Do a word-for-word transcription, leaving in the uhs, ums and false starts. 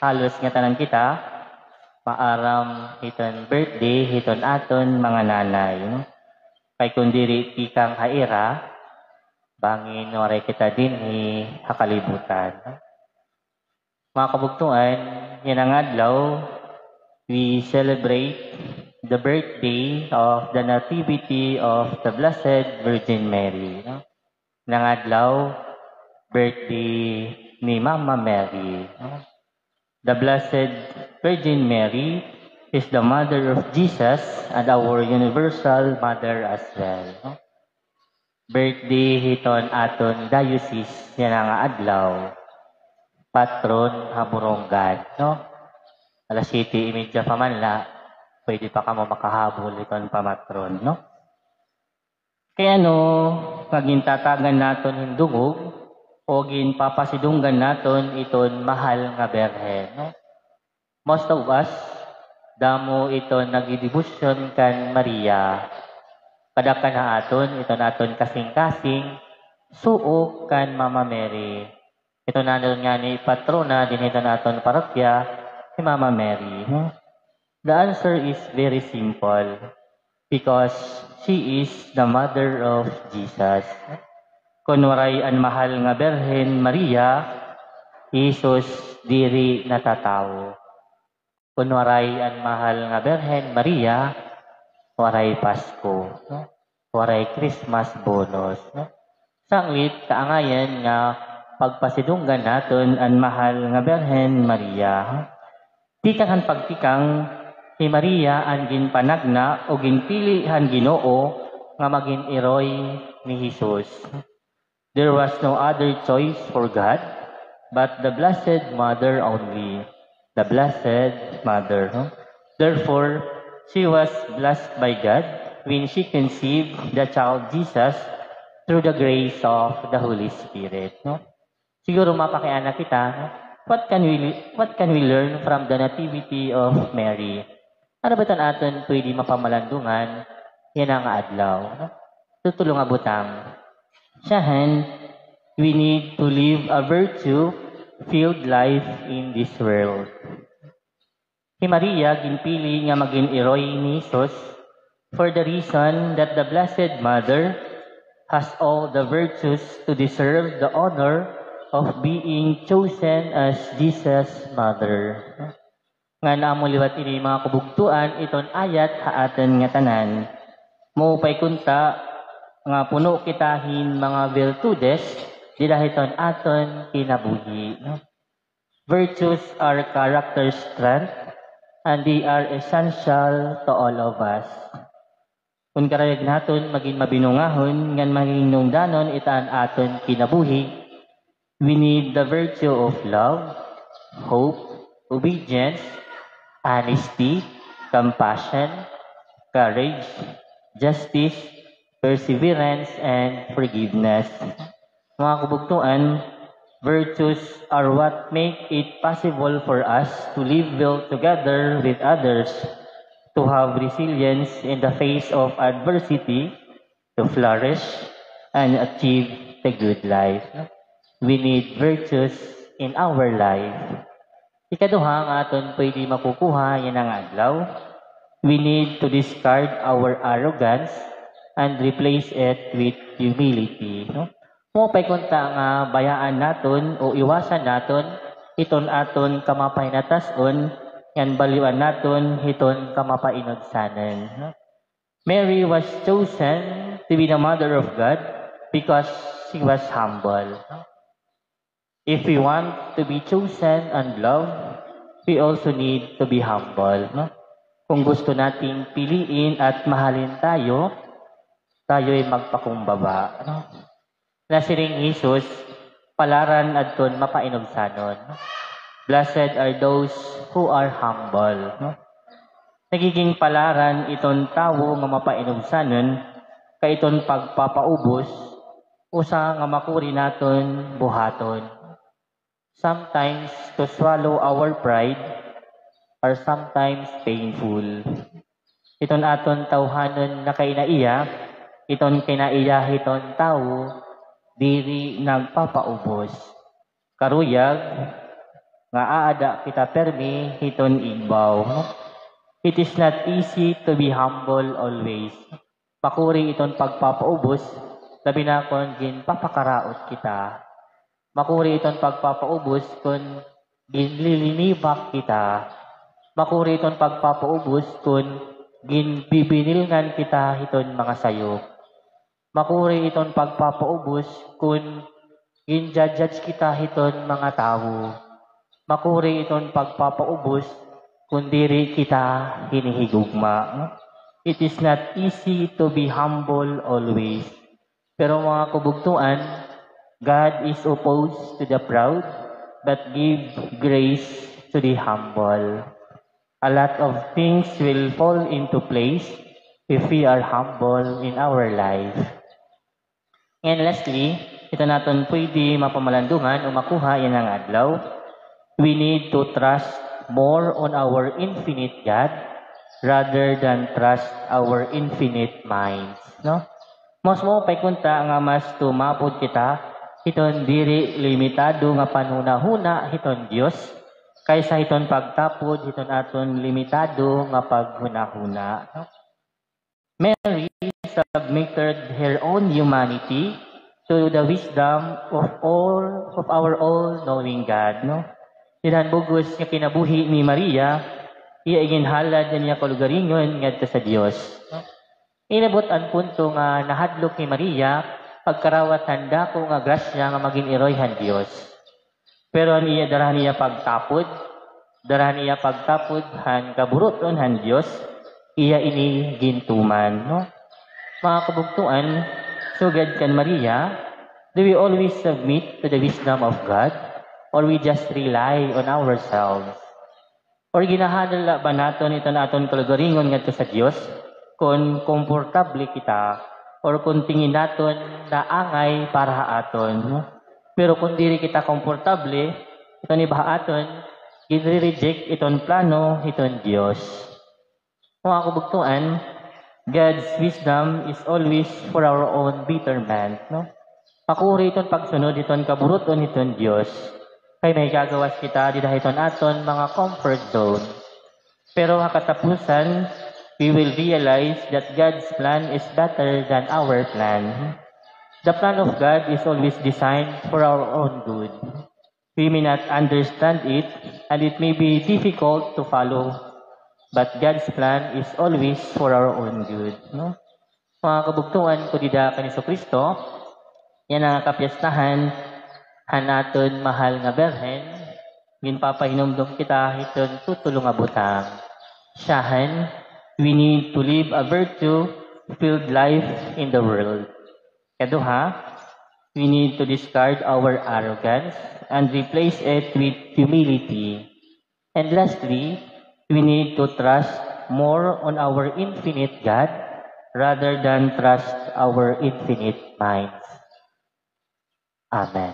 Halos ngatanan kita maaram hiton birthday hiton aton mga nanay, no? Kay kon diri tikang ha ira, bangin waray kita dinhi ha kalibutan, no? Mga kabugtoan, yana nga adlaw, we celebrate the birthday of the Nativity of the Blessed Virgin Mary, no? Yana nga adlaw, birthday ni Mama Mary, no? The Blessed Virgin Mary is the mother of Jesus and our universal mother as well, no? Birthday hiton aton diocese yana nga adlaw. Patron ha Borongan, no? Alas siyete y media pa man la, pwede pa kamo makahabol hiton pamatron, no? Kay ano nga gintatagan naton hin dungog o ginpapasidunggan naton iton mahal nga Birhen, no? Most of us, damo iton nagdedebosyon kan Maria. Kadaklan ha aton, iton aton kasingkasing, suok kan Mama Mary. Iton aton ngani patrona dinhi hiton aton parokya, hi Mama Mary. The answer is very simple. Because she is the mother of Jesus. Kon waray an mahal nga Birhen Maria, hi Jesus diri natatawo. Kon waray an mahal nga Birhen Maria, waray Pasko, no? Waray Christmas bonus, no? Sanglit, kaangayan nga pagpasidunggan naton an mahal nga Birhen Maria. Tikang han pagtikang, hi Maria an ginpanagna o ginpili han Ginoo nga magin iroy ni Jesus. There was no other choice for God but the Blessed Mother only. The Blessed Mother, no? Therefore, she was blessed by God when she conceived the child Jesus through the grace of the Holy Spirit, no? Siguro mapakiana kita, no? What can we, what can we learn from the Nativity of Mary? Ano ba iton aton pwede mapamalandungan yana nga adlaw, no? Tutulo nga butang. Syahan, we need to live a virtue-filled life in this world. Hi Maria ginpili nga magin iroy ni Jesus for the reason that the Blessed Mother has all the virtues to deserve the honor of being chosen as Jesus' mother. Ngan amo liwat ini, mga kabugtoan, iton ayat ha aton ngatanan. Maupay kunta nga puno kita hin mga virtudes dida hiton aton kinabuhi, no? Virtues are character strength and they are essential to all of us. Kon karuyag naton magin mabinungahon ngan magin hinungdanon ita an aton kinabuhi, we need the virtue of love, hope, obedience, honesty, compassion, courage, justice, perseverance, and forgiveness. Mga kabugtoan, virtues are what make it possible for us to live well together with others, to have resilience in the face of adversity, to flourish and achieve the good life. We need virtues in our life. Ikaduha nga aton pwede makukuha yana nga adlaw, we need to discard our arrogance and replace it with humility, no? Maupay kunta nga bayaan naton o iwasan naton iton aton kamapahinatas-on ngan baliwan naton hiton kamapainubsanon, no? Mary was chosen to be the mother of God because she was humble, no? If we want to be chosen and loved, we also need to be humble, no? Kung gusto nating piliin at mahalin tayo, tayo'y magpakumbaba, no? Nasiring ni Jesus, "Palaran adton mapainubsanon, no? Blessed are those who are humble," no? Nagiging palaran iton tawo nga mapainubsanon, kay iton pagpapaubos, usa nga makuri naton buhaton. Sometimes to swallow our pride are sometimes painful. Iton aton tawhanon nga kinaiya, iton kinaiya hiton tawo, diri nagpapaubos. Karuyag, nga aada kita pirmi hiton igbaw, no? It is not easy to be humble always. Makuri iton pagpapaubos, labi na kon ginpapakaraot kita. Makuri iton pagpapaubos kon ginlilinibak kita. Makuri iton pagpapaubos kon ginbibinilngan kita hiton mga sayop. Makuri iton pagpapaubos kon ginja-judge kita hiton mga tawo. Makuri iton pagpapaubos kon diri kita hinihigugma. It is not easy to be humble always. Pero mga kabugtoan, God is opposed to the proud, but give grace to the humble. A lot of things will fall into place if we are humble in our life. And lastly, ito naton pwede mapamalandungan o makuha yana nga adlaw. We need to trust more on our infinite God rather than trust our infinite minds, no? Mas maupay kunta nga mas tumapod kita hiton diri limitado nga panhunahuna hiton Dios kaysa hiton pagtapod hiton aton limitado nga paghunahuna, no? Mary submitted her own humanity to the wisdom of all, of our all-knowing God, no? Dida han bug-os nga kinabuhi ni Maria, iya iginhalad an iya kalugaringon ngadto sa Dios, no? Inabot an punto nga nahadlok hi Maria pagkarawat han dako nga grasya nga magin iroy han Dios. Pero an iya, dara han iya pagtapod, dara han iya pagtapod han kaburut-on han Dios, iya ini gintuman, no? Mga kabugtoan, sugad kan Maria, do we always submit to the wisdom of God, or we just rely on ourselves? Or ginahadal la ba naton iton aton kalugaringon ngadto sa Dios kon komportable kita or kon tingin naton na angay para ha aton? Pero kon diri kita komportable, iton iba ha aton, ginre-reject iton plano hiton Dios. Mga kabugtoan, God's wisdom is always for our own betterment, no? Makuri iton pagsunod hiton kaburut-on hiton Dios. Kay may gagawas kita dida hiton aton mga comfort zone. Pero ha katapusan, we will realize that God's plan is better than our plan. The plan of God is always designed for our own good. We may not understand it, and it may be difficult to follow, but God's plan is always for our own good, no? Mga kabugtoan ko dida kan Jesucristo, yana nga kapiyestahan han aton mahal nga Birhen, ginpapahinumdom kita hiton tutulo nga butang. Syahan, we need to live a virtue-filled life in the world. Kaduha, we need to discard our arrogance and replace it with humility. And lastly, we need to trust more on our infinite God rather than trust our infinite minds. Amen.